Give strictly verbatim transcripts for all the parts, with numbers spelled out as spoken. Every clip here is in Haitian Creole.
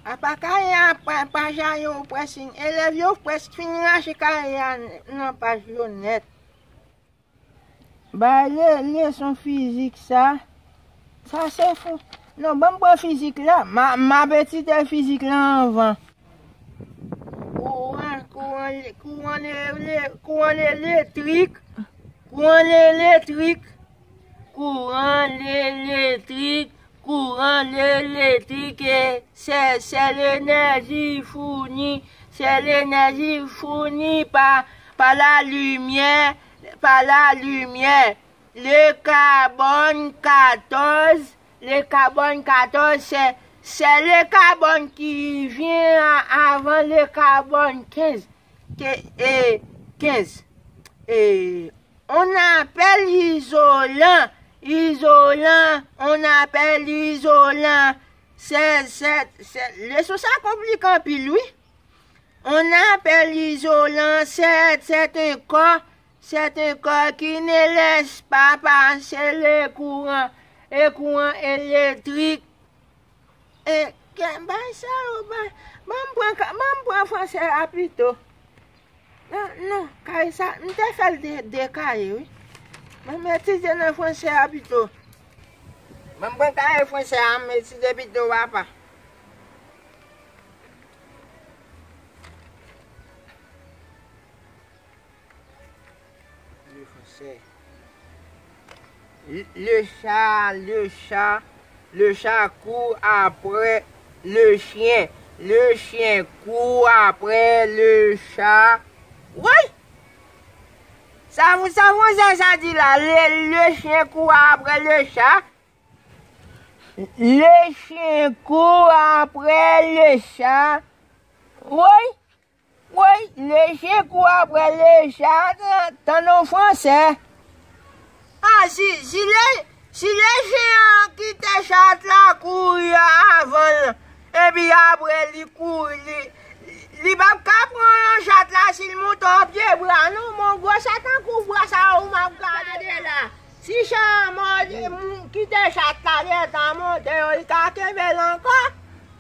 Apa kaye a pa, pa jayo prèske, elèv yo prèske fin rache kaye a nan paj yo nèt. Bay le, leson fizik sa. Sa se fou. Non, ban m pran fizik la. Ma, m ap etidye fizik la anvan. Kouran, kouran, kouran elektrik, kouran elektrik, kouran elektrik, kouran elektrik, e se, se lenèji founi, se lenèji founi pa, pa la limyè, pa la limyè. Le carbone quatorze, le carbone quatorze, c'est, c'est le carbone qui vient a- avant le carbone quinze. Que, et quinze. Et on appelle isolant, isolant, on appelle isolant. C'est, c'est, c'est, leson sa konplike anpil, wi. On appelle isolant, c'est, c'est un corps, c'est un corps qui ne laisse pas passer le courant, le courant électrique. E, ke bay sa yo, bay, ban m pran ka- ban m pran franse a pito. Non, non, kaye sa, m te fè l de, de kaye, wi. Ban m etidye nan franse a pito. Ban m pran kaye franse a, m etidye pito, papa. Le français. Le, le chat, le chat, le chat court après le chien. Le chien court après le chat. Woy! Sa, sa franse sa di la, le, le chien court après le chat. Le chien court après le chat. Woy! Woy, le chien court après le chat, tann yon franse. Ah, si, si le, si le chien an kite chat la kouri avan l, epi apre li kouri, li, li p ap ka pran chat la si l moute yon pye bwa, non, mon gwo chat tankou bwa sa ou m ap gade la. Si chat an mòde, moun kite chat la gentan monte, yo, li ka kenbe l ankò.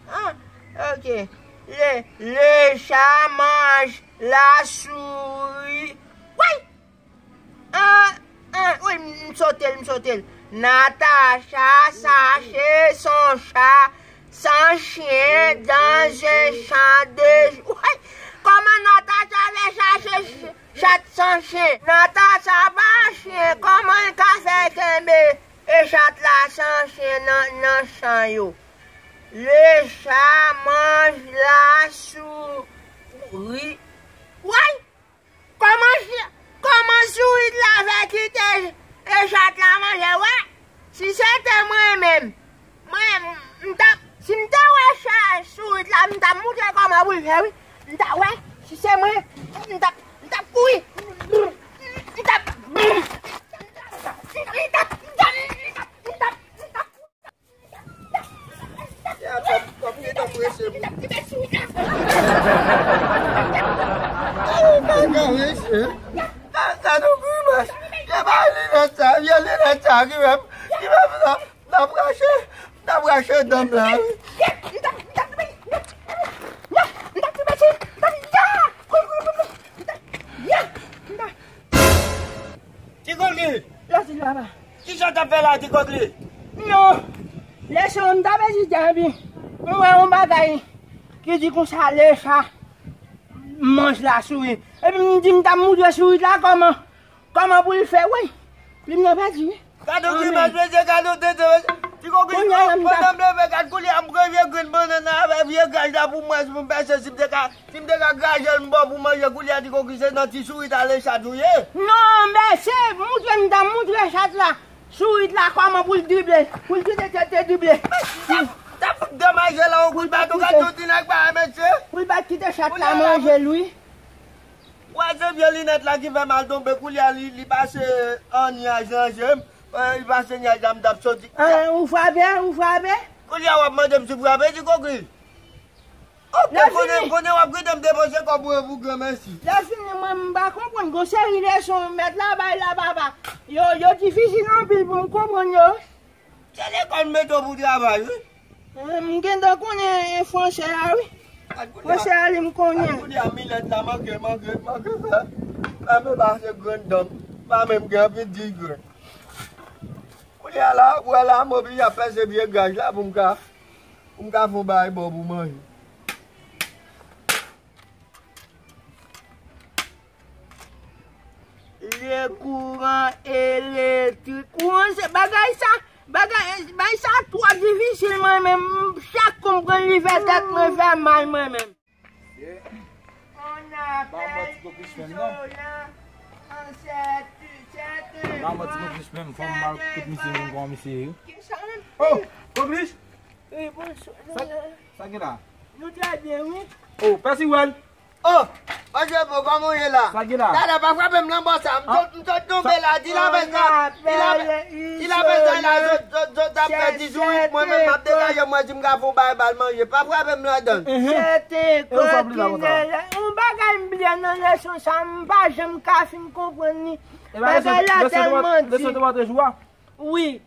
Ah, ok. Le, le chat mange la souris. Woy! Ah, ah, wi, m sote l, m sote l. Natacha chache son chat, son chien dans un champ de... Woy! Kòman Natacha fè chache ch- chat san chen? Natacha pa chen, kòman l ka fè kenbe e chat la san chen nan, nan chan yo? Le chat mange la souris. Woy! Kòman ch- kòman sourit la fè kite e chat la manje? Wè, si se te mwen menm, mwen, m t ap, si m te wè chat sourit la, m t ap moutre kòman pou l fè, wi. M t ap, wè, si se mwen, m t ap, m t ap kouri. M t ap, m t ap, m t ap, m t ap, m t ap, m t ap, m t ap. Ya, kòm, kòm gentan prese pou... Ay, pa ka mesye. Gade yon grimas. Se pa linèt sa, vye linèt sa ki fè m, ki fè m nan, nan rache, nan rache dan m la, wi. Ti Koki! Lòt li la ba. Kisa w t ap fè la, Ti Koki? Non. Lè se yon m t ap etidye, epi m wè yon bagay ki di konsa, le chat mange la souris. Epi m di m t ap moutre sourit la kòman, kòman pou l fè, wi. Plim nan pèdi, wi. Gade yon grimas, mesye, gade yon tenten, mesye. Ti Koki, pandan m leve, gade koulye a, m pran vye grenn bannann nan avèk vye graj la pou m manje, pou m pèse, si m te ka, si m te ka graje l, m ba w pou manje, koulye a, Ti Koki, se nan ti sourit a le chat ou ye? Non, mesye, moutre m, ta moutre chat la. Sourit la, kòman pou l drible, pou l kite tèt li drible. Mesye, ta, ta fout demaje la, yon kout baton, gade yon ti nèg pa, mesye. Pou l pa kite chat la manje l, wi. Wè, se vye linèt la ki fè m al tonbe. Koulye a, li, li pase an nyaj nan je m. Eh, li pase nyaj la, m t ap soti. Ah, ou frape, ou frape? Koulye a, w ap mande m si m frape, Ti Koki? Ok, konnen, konnen w ap kite m depoze kòb ou pou granmèsi. Lè fini, mwen, m pa konprann. Gon seri leson mèt la bay la, papa. Yo, yo difisil anpil pou m konprann yo. Se lekòl m mete w pou travay, wi. Eh, m gentan konnen franse a, wi. Franse a, li m konnen. Kounye a, milèt la, manke, manke, manke fè. Fè m pase grenn dan m. Pa menm gen anpil digre. Kounye a la, w wè la, m oblije ap pèse pye gaz la pou m ka, pou m ka fè yon bagay ba w pou manje. Le kouran elektrik. Kouran se bagay sa, bagay, bagay sa twò difisil mwen menm. Chak kou m pran li fè tèt mwen fè mal mwen menm. On appelle isolant en cette, cette. Ba mwen ti koklis menm, fò m al kout misye, vin pran misye. Oh, koklis! Wi, bonswa. Sa, sa gen la? Nou trè byen, wi. Oh, Pèsiwèl! Oh, Pèsiwèl, kòman w ye la? Sa gen la? Talè, pa frape m nan bò sa. M sot, m sot tonbe la. Di la fè sa. Di la fè, di la fè sa la. Zòt, zòt, zòt ap fè dizuit. Mwen menm, m ap degaje, mwen di m ka fè yon bagay ba l manje. Pa frape m ladan. Sèten kòtinè la. Yon bagay m bliye nan leson sa, m pa janm ka fin konprann li. Bagay la tèlman di. Leson twa jou a. Wi. E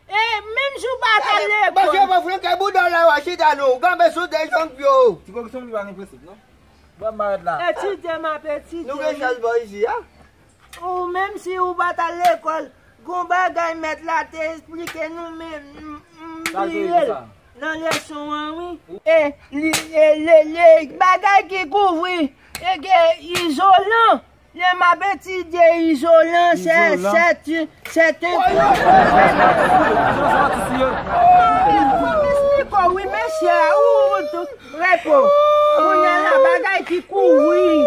menm si w pa t al lekòl. Mesye, pa flanke bouda w la, w a chita non. Ou kanpe sou de jòn pye w. Ti koklis, li pa gen prensip, non? Ban m barèt la. Etidye m ap etidye. Nou gen chans bò isi a. Ou menm si ou pa t al lekòl, gon bagay mèt la te esplike nou, men m, m bliye l nan leson an, wi. E li, e le, le bagay ki kouvri, e ke izolan. Lè m ap etidye izolan, se, se ti, se te. Fò m esplike w, wi, mesye a, ou, ou, ou, repo. Kounye a la, bagay ki kouvri,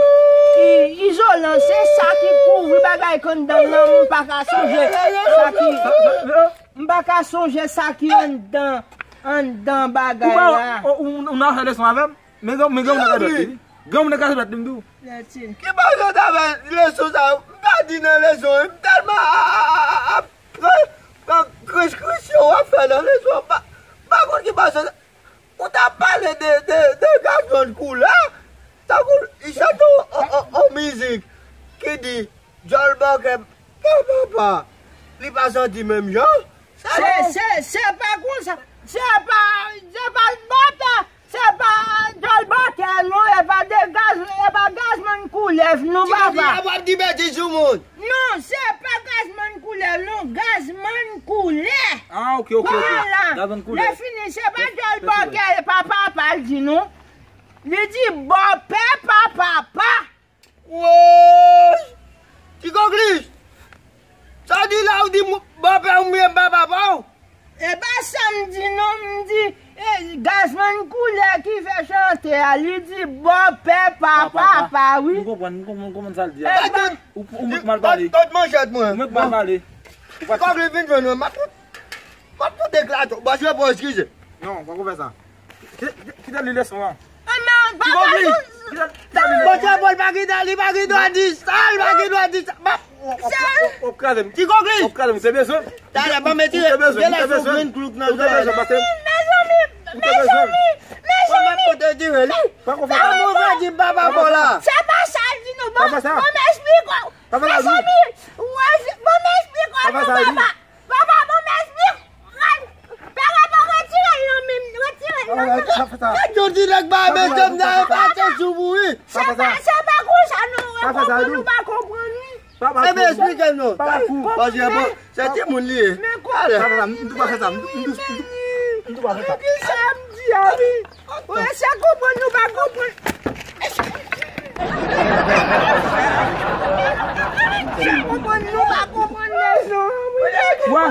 ki izolan, se sa ki kouvri bagay k anndan m nan, m pa ka sonje sa ki, m pa ka sonje sa ki anndan, anndan bagay la. Ou, ou, ou nan fè leson avè m? Men gen, men gen moun nan ka dwèt li, wi. Gen moun nan ka dwèt li, m di w. Ki bagay sa ta fè leson sa? M pa di nan leson, m tèlman ap, ap, ap, ap, kris, kris yo w ap fè nan leson, m pa, m pa konn ki bagay sa. Ou t ap pale de, de, de gazman koulè, tankou li chante on, on, on mizik ki di, Djòl bòkè pa papa, li pa santi menm jan. Se, se, se pa konsa. Se pa, se pa bòkè, se pa djòl bòkè, non, e pa de gaz, e pa gazman koulè, non, papa. Ti koki a w ap di betiz sou moun. Non, se pa gazman koulè, non, gazman koulè. Ah, ok, ok, ok. Vwala. Gazman koulè. Lè fini, se pa djòl bòkè, e pa papa, l di, non. Li di bòpè pa papa. Woy! Ti koklis! Sa w di la, ou di bòpè w mye pa papa w? E pa sa m di non, m di, e, gazman koulè ki fè chante a, li di bòpè pa papa, wi. M konprann, m konprann, m konprann sa l di a. Ou, ou mèt mal pale. Tout manchèt mwen. Ou mèt mal pale. Ti koklis vin jwenn mwen, m ap M ap fout eklate w. Bòs yo pou eskize. Non, pa konn fè sa. Ki-, ki-, kite li leson an. Ti koklis. Bòs yo pou l pa kite, li pa gen dwa di sa, li pa gen dwa di sa. W ap kraze m. Ti koklis. W ap kraze m. Ou te bezwen m. Talè, ban m etire. Ou te bezwen m. Ou te bezwen m. Ou te bezwen m. Mezanmi, mezanmi, mezanmi. Mwen m ap pote etire li. Pa konn fè sa. Sa move di papa fò la. Se pa sa l di nou. Bon, bon, m esplike w. Mezanmi, bon, m esplike w non, papa. Papa, bon, m esplike. Papa, bon, retire l nan men m, retire l nan men m. Nèg yo di nèg ba mesye m nan, yo pase sou mouri. Se pa, se pa konsa non, nou pa konprann, wi. Ebyen, esplike l non. Paske bon, se timoun li ye. Papa, m tou pa fè sa, m tou, m tou, m tou pa fè sa. Ki sa m di a, wi. Ou eseye konprann, nou pa konprann. Eseye konprann, nou pa konprann leson an, wi. Wè,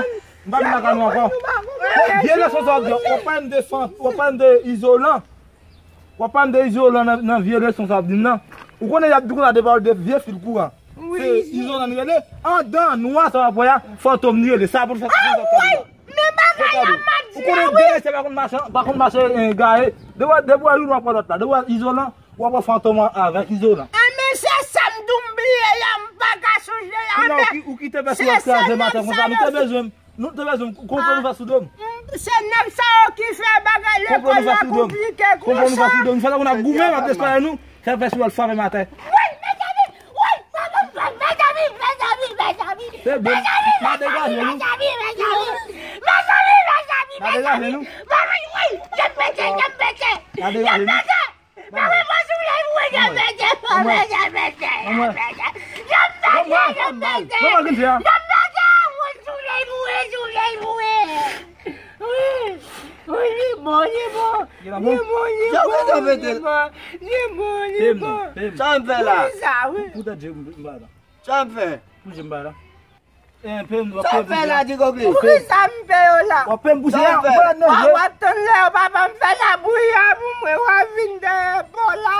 m pa vin lakay nou ankò. Vye leson sa w ap di, w ap pale m de sant, w ap pale m de izolan. W ap pale m de izolan nan, nan vye leson sa w ap di m nan. Ou konnen y ap di konsa de pawòl de vye fil kouran. Se izolan li rele. Anndan nwa sa w ap wè a, fantom li rele. Sa pou l fè sa. Men bagay la m ap di a, wi. Ou konnen de mesye pa konn mache, pa konn mache, eh, gaye. Depi w, depi w wè youn w ap wè lòt la. Depi w wè izolan, w ap wè fantom an avèk izolan. Enben, se sa m di w m bliye a, m pa ka sonje a, men ou kite pèsi w ap kraze maten konsa, nou te bezwen m. Nou te bezwen m, konprann ou fè sou do m. Se nèg sa yo ki fè bagay Konplo nou fè sou do m. Konplo nou fè sou do m. Fè sa pou n ap goumen, m ap desplase nou. Fè fè sou wòl frape m atè. Wi, mezanmi, wi, mezanmi, mezanmi, mezanmi. Se bon. N a degaje nou. Mezanmi, mezanmi, mezanmi, mezanmi, mezanmi. N a degaje nou. Mezanmi, wi, y ap pete, y ap pete. N a degaje nou. Papa, mwen sou lèv mwen, y ap pete, papa, y ap pete, y ap pete. Y ap pete, y ap pete. Y ap pete, mwen sou lèv mwen, sou lèv mwen. Wi, wi, li bon, li bon. Li bon, li bon, li bon. Li bon, li bon. Sa m fè la? Wi, sa, wi. Pou tèt je m ba la. Sa m fè? Pou je m ba la. Sa w fè la, Ti Koki? Pou ki sa m peye w la? W ap peye m pou se a, w ap pran nan je. W ap tann lè yo papa m fè labouyi a pou mwen, w ap vin dèyè pa w la.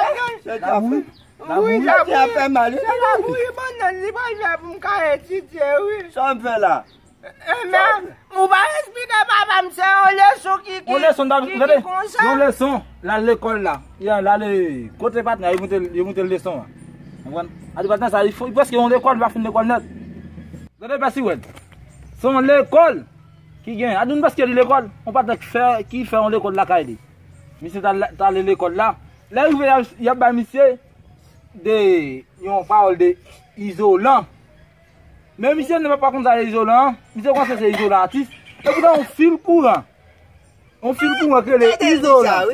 Labouyi? Wi, labouyi. Sa fè mal, wi. Se labouyi bannann li pral fè pou m ka etidye, wi. Sa w ap fè la? Enben, ou pa eksplike papa m, se yon leson ki, ki, yon leson, ki, ki konsa. Yon leson, l al lekòl la. L al, kote patnè, yo montre, yo montre l leson an. Konprann? A di patnè sa, li fò, li prèske yon lekòl, li pa fin lekòl nèt. Gade pè Siwèl. Se yon lekòl ki gen. Adoun prèske li lekòl. Yon patnè ki fè, ki fè yon lekòl lakay li. Misye t al, t ale lekòl la. Lè rive, y ap, y ap bay misye de, yon pawòl de izolan. Men misye ne pa konn sa se izolan an. Misye panse se izolan atis. Epoutan yon fil kouran. Yon fil kouran ki rele izolan.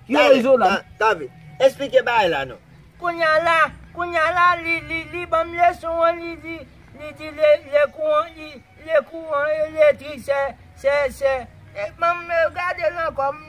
Ki rele izolan. David, eksplike bagay la non. Kounye a la, kounye a la, li, li, li ban m leson an, li di, li di le, le kouran, li, le kouran elektrik, se, se, se. E ban m gade l ankò, m,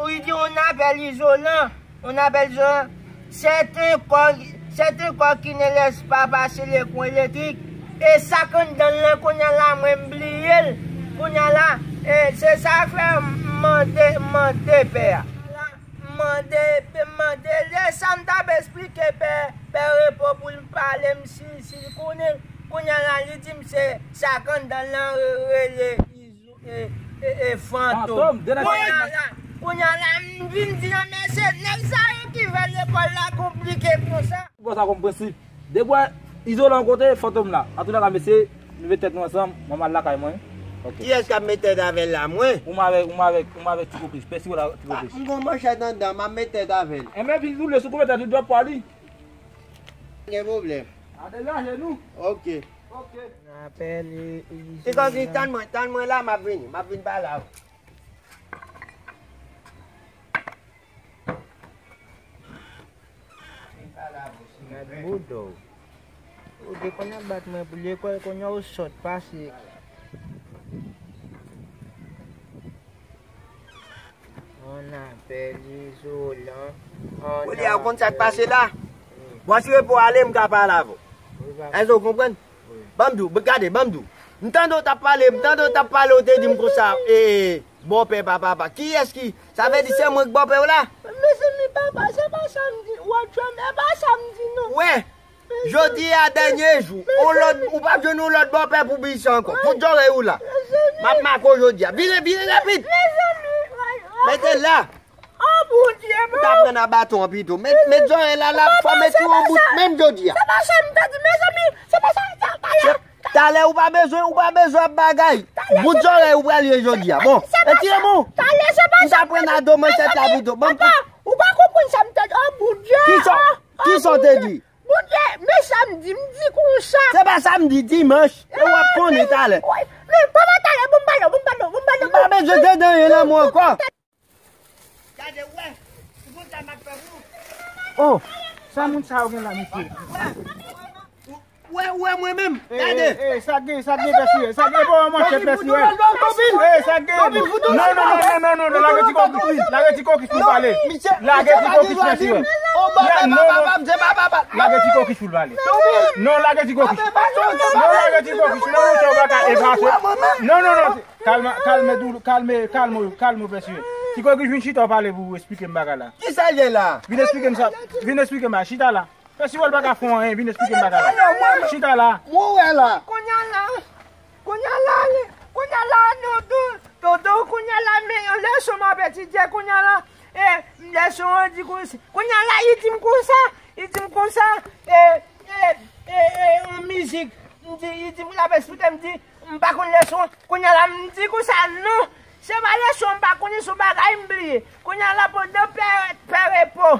li di yon apèl izolan, yon apèl izolan. C'est un corps, c'est un corps qui ne laisse pas passer le courant électrique. E sa k anndan l lan, kounye a la, mwen m bliye l. Kounye a la, e, se sa k fè m mande, mande pè a. M mande, m mande, lè sa m t ap eksplike pè, pè Repo pou l pale m si, si l konnen. Kounye a la, li di m se sa k anndan l lan re-, rele izo-, e, e, e, fantom. Fantom, de la kounye a la, kounye a la, m vin di nan men se nèg sa yo ki fè lekòl la konplike konsa. Pran sa kòm prensip. Depi w wè izolan yon kote, fantom la. Antoulèka, mesye, nou met tèt nou ansanm, mwen m al lakay mwen. Ok. Kiyès k ap met tèt avè l la, mwen? Ou m avèk, ou m avèk, ou m avèk Ti Kokis. Pèsi w la, Ti Kokis. M gon manchèt anndan, m ap met tèt avè l. Enben, vin woule sou kouvètè, tout dwòp pa li. Gen pwoblèm. A degaje nou. Ok. Ok. N apèl izolan. Ti Kokis, tann mwen, tann mwen la, m ap vini. M ap vin pale avè w. Gad bouda w. Ou te konn ap bat mwen pou lekòl, kounye a ou sòt pase. On apèl izolan. Kounye a ou konn sa k pase la? Bwè Ti Repo ale, m ka pale avè w. Èske w konprann? Ban m di w, gade, ban m di w. M tande w t ap pale, m tande w t ap pale, ou te di m konsa, e, bòpè pa papa. Kiyès ki, sa vle di se mwen k bòpè w la? Mezanmi, papa, se pa sa m di, Rodjòm, e pa sa m di, non. Wè, jodi a dènye jou, on lòt, ou p ap jwenn on lòt bòpè pou bise ankò. Fout zòrèy ou la. M ap make w jodi a. Vire, vire rapid. Mezanmi, mete l la. Oh, Bondye, bon. Ou ta pran nan baton an pito. Met, met zòrèy la, la, fò met yon bout menm jodi a. Se pa sa m ta di, mezanmi. Se pa sa, talè. Talè, ou pa bezwen, ou pa bezwen ap bagay. Bout zòrèy ou pral ye jodi a. Bon, retire men w. Talè, se pa sa. M ta pran nan do manchèt la pito. Bon, papa, ou pa konprann sa m ta di. Oh, Bondye. Kisa, kisa w te di? Bondye, men samdi, m di konsa. Se pa samdi, dimanch. E w ap konnen talè. Men papa, talè, bon, m pale, bon, m pale, bon, m pale. M pa bezwen tande anyen nan men w ankò. Gade, wè, ou konn sa m ap fè pou ou. Oh, sa moun sa yo gen la, mesye? Wè, wè, mwen menm, gade. Eh, eh, sa gen, sa gen, pèsi, sa gen, bon, manchè, pèsi, wè. Eh, sa gen. Non, non, non, non, non, non, lage Ti Kokis, lage Ti Kokis pou pale. Lage Ti Kokis, pèsi, wè. Non, non, lage Ti Kokis pou pale. Non, lage Ti Kokis. Non, lage Ti Kokis, non, monchè, ou pa ka efase. Non, non, non. Kalme, kalme, doulou, kalme, kalme, kalme, pèsi. Ti Kokis, vin chita w pale pou w esplike m bagay la. Kisa l ye la? Vin esplike m sa. Vin esplike m la. Chita la. Pèsi, wè l pa ka fè w anyen, vin esplike m bagay la. Chita la. Mwen wè la. Kounye a la. Kounye a la, kounye a la, Dodo, Dodo, kounye a la, men yon leson m ap etidye, kounye a la, e, leson an di konsa. Kounye a la, li di m konsa, li di m konsa, e, e, e, e, yon mizik. M di, li di m, l ap esplike m, di, M pa konn leson an. Kounye a la, m di konsa, non. Se pa leson m pa konnen, se yon bagay m bliye. Kounye a la pandan Pè, Pè Repo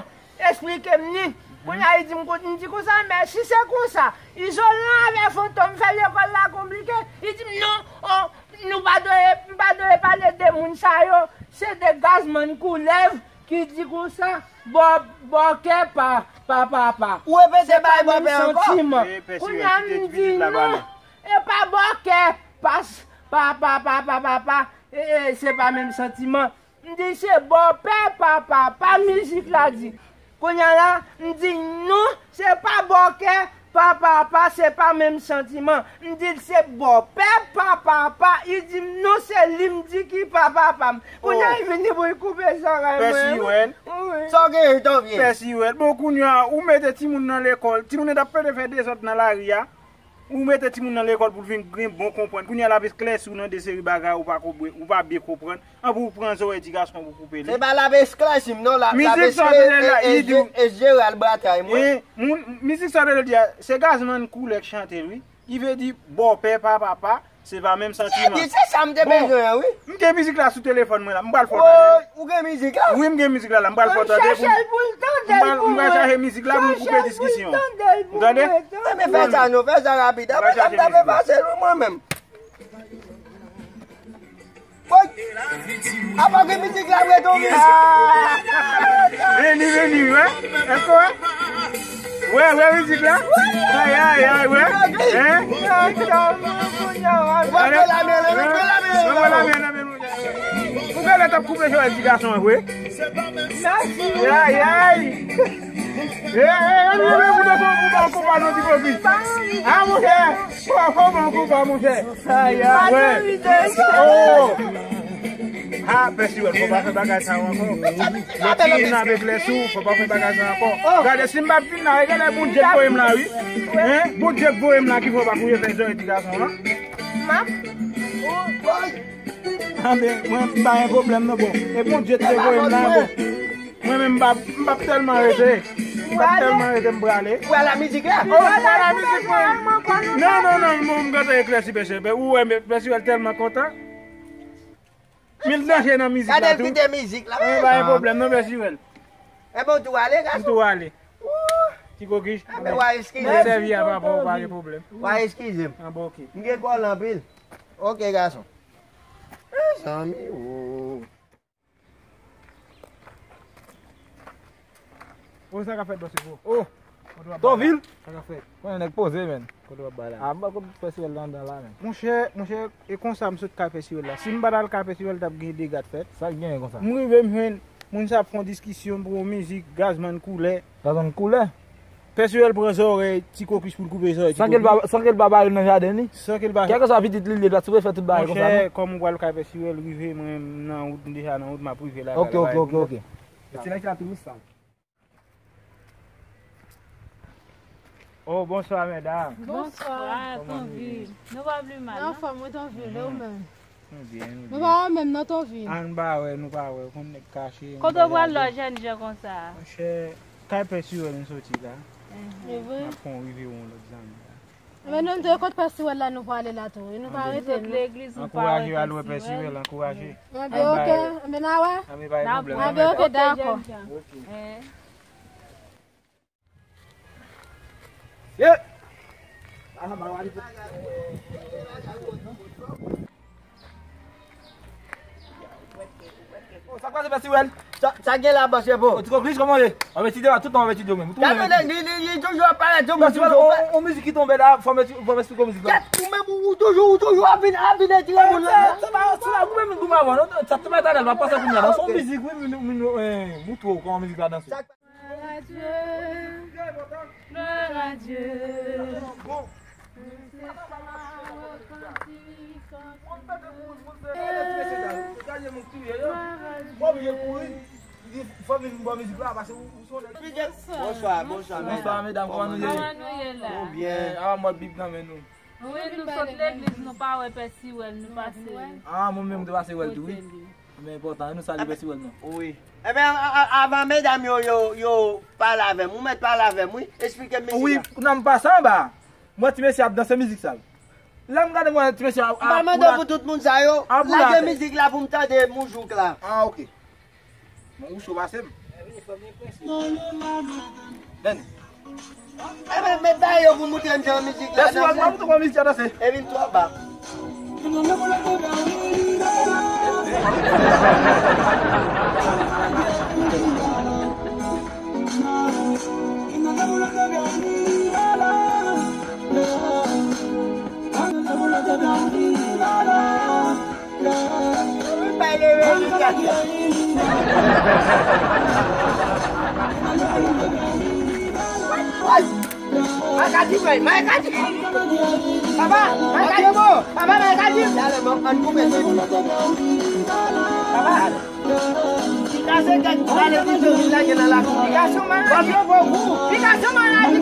esplike m li. Kounye a li di m, m di konsa, men si se konsa, Izolan avè Fantom fè lekòl la konplike, li di m non, oh, nou pa dwe, m pa dwe pale de moun sa yo, se de Gazman Koulèv ki di konsa, bò, bòkè pa, pa, pa, pa. Ou repete bay bòkè ankò? Santiman. Kounye a m di non, e pa bòkè, pa, pa, pa, pa, pa, pa, pa, e, e, se pa menm santiman. M di se bòpè pa papa mizik la di. Kounye a la, m di non, se pa bòkè pa papa, se pa menm santiman. M di l se bòpè pa papa, li di m non, se li m di ki pa papa m. Kounye a li vini pou l koupe zòrèy mwen. Pè Siwèl. Wi. Sa w gen Janvye? Pè Siwèl. Bon, kounye a, ou mete timoun nan lekòl, timoun nan t ap pede fè dezòd nan lari a. Ou mete timoun nan lekòl pou l vin gen bon konprann. Kounye a l ap esklèsi w nan de seri bagay ou pa konpre-, ou pa byen konprann. An pou w pran zòrèy ti gason pou koupe li. Se pa l ap esklèsi m non, l ap, l ap esklèsi e, e, e Jeral batay mwen. E, moun, mizik sa w tande l di a, se Gazman Koulè k chante l, wi. Li vle di bòpè pa papa, se pa menm santiman. Di, se sa m te bezwen an, wi. M gen mizik la sou telefòn mwen la, m pral fè w tande. Ou gen mizik la? Wi, m gen mizik la la, m pral fè w tande. Mwen chèche l pou l tande l pou mwen. M pral chache mizik la pou m koupe diskisyon. Ou tande? Mwen, men fè sa non, fè sa rapid. Apre sa, m t ap efase l wi mwen menm. Apa gen mizik la vre tou wi? Vini, vini, wè. Èske wè? Wè, wè mizik la? Ay, ay, ay, wè. Hein? Ou pa fè la men, la men, fè la men. Ou genlè t ap koupe zòrèy ti gason an vre. Ay, ay. Ey, ey, ey, nou menm nou te fè yon konpa, yon konpa nou ti kopi. A, monchè. Fò, fò ban konpa, monchè. Ay, ay, wè. Oh. A, Pè Siwèl, fò pa fè bagay sa yo ankò. Lè ti vin avèk lè sou, fò pa fè bagay sa ankò. Gade, si m pa t vin la, gade Bondye k voye m la, wi. Hein? Bondye k voye m la, ki fè w pa koupe fè zòrèy ti gason an. Anben, mwen, m pa gen pwoblèm, non, bon. E Bondye t te voye m la, bon. Mwen menm, m p ap, m p ap tèlman rete. M p ap tèlman rete, m prale. Ou wè la mizik la? Oh, m wè la mizik, mwen. Non, non, non, mwen, m gentan eklèsi, Pè Siwèl. Ou wè, Pè Siwèl tèlman kontan. Mil danje nan mizik la tou. Gade l kite mizik la. Mwen pa gen pwoblèm, non, Pè Siwèl. Enben, ou tou ale, gason? M tou ale. Ti kokich. Enben, w a eskize m. Sèvi a papa, ou pa gen pwoblèm. W a eskize m. Anben, oke. M gen kòlè anpil. Oke, gason. Mezanmi, oh. Oh, sa k ap fèt, bòs Evo? Oh! Tonvil? Sa k ap fèt? Konnen nèg poze, menn. Kote w ap bay la? A, m pa konn Pè Siwèl nan, nan la, menn. Monchè, monchè, e konsa m sot kay Pè Siwèl la. Si m pa t al kay Pè Siwèl, t ap gen dega t fèt. Sa k genyen konsa? M rive m jwenn moun sa ap fè yon diskisyon pou yon mizik, Gazman Koulè. Gazman Koulè? Pè Siwèl pran zòrèy ti kokich pou l koupe zòrèy ti kokich. San ke l pa, san ke l pa bare l nan jaden li? San ke l pa. Kèlkeswa pitit li, li pa sipoze fè tout bagay konsa, non? Monchè, kòm ou pral kay Pè Siwèl, rive, mwen, m nan wout, m deja nan wout, m ap rive la. Ok, ok, ok, ok. Ti nèg sa tou sal. Oh, bonswa, medam. Bonswa, Tonvil. Nou pa pli mal, non? Anfòm, wi, Tonvil, e ou menm? Nou byen, nou byen. Nou pa wè menm non, Tonvil. A, nou pa wè, nou pa wè. Konn nèg kache. Kote w pral la, jèn jan konsa? Monchè, kay Pè Siwèl nou soti la. E vre? N ap fè yon rive yon lòt zanmi la. Men nou, nou te kot Pè Siwèl la, nou pwale la tou. E nou pa rete, non. Ankouraje al wè Pè Siwèl, ankouraje. Anben, oke. Anben, n a wè. Anben, pa gen pwoblèm. Anben, oke, dakò. Ye! Oh, sa k pase, Pè Siwèl? Sa, sa gen la, bòs Evo? Oh, ti kokich, kòman w ye? Anvètide, tout tan anvètide menm. Gade, li, li, li toujou ap parèt, yon mizik, yon mizik ki tonbe la, fò m espli-, fò m esplike w mizik la. Ou menm, ou, ou toujou, ou toujou ap vin, ap vin etire moun nan. Se pa, se pa, ou menm, ou menm, non, sa te matèl, pa panse kounye a, non, se yon mizik, wi, m, m, m, eh, moutre w kòman mizik la danse. Gloire à Dieu. Gloire à Dieu. Bonswa, bonswa, medam. Bonswa, medam, kòman nou ye? Kòman nou ye la? Nou byen. A, mwen bib nan men nou. Wi, nou sot legliz, nou pa wè Pè Siwèl, nou pase. A, mwen menm, m te pase wè l tou, wi. Men enpòtan, nou salye Pè Siwèl, non. Wi. Enben, a, a, avan medam yo, yo, yo pale avè m, ou mèt pale avè m, wi. Esplike m mizik la. Wi, nan m pase anba. M wè ti mesye ap danse mizik sa. Lè m gade mwen, ti mesye, a, a, m pa mande pou tout moun sa yo. Lage mizik la pou m tande moujouk la. Ah, ok. Bon, ou cho pase m. Vini. Ebyen, met ba yo pou moutre m jan mizik la danse. Mwen moutre w mizik la danse. E vin twò ba. Makadi, bwè, makadi. Papa, makadi. Papa, makadi. Papa. Pika se kèk pale pito vin lage nan lakou. Pika sou maladi. Pika sou maladi.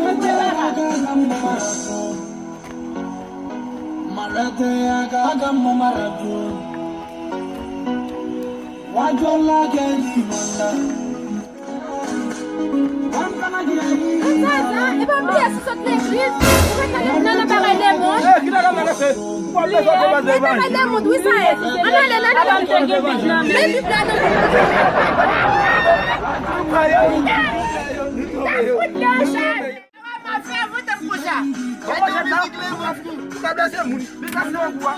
Malete ya gaga mo maradu. Wajola geli manda. Zaza, e pa bliye si sot legliz, ou ret nan, nan, nan bagay lemonn. Eh, ki bagay lemonn se? Ou pa bezwen bagay lemonn, wi sa ye. Ann ale nan legliz. Men Bib la nan. Sa fout nan chay. Ou ka blese moun. Li ka fè yon kou a.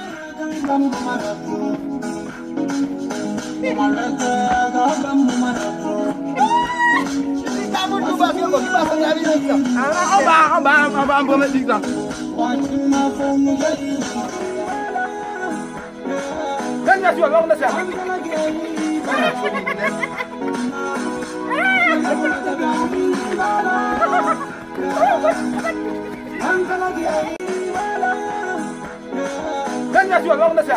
Anba, anba, anba, anba, anba, anba, anba. Men mesye, lòm mesye. Men mesye, lòm mesye.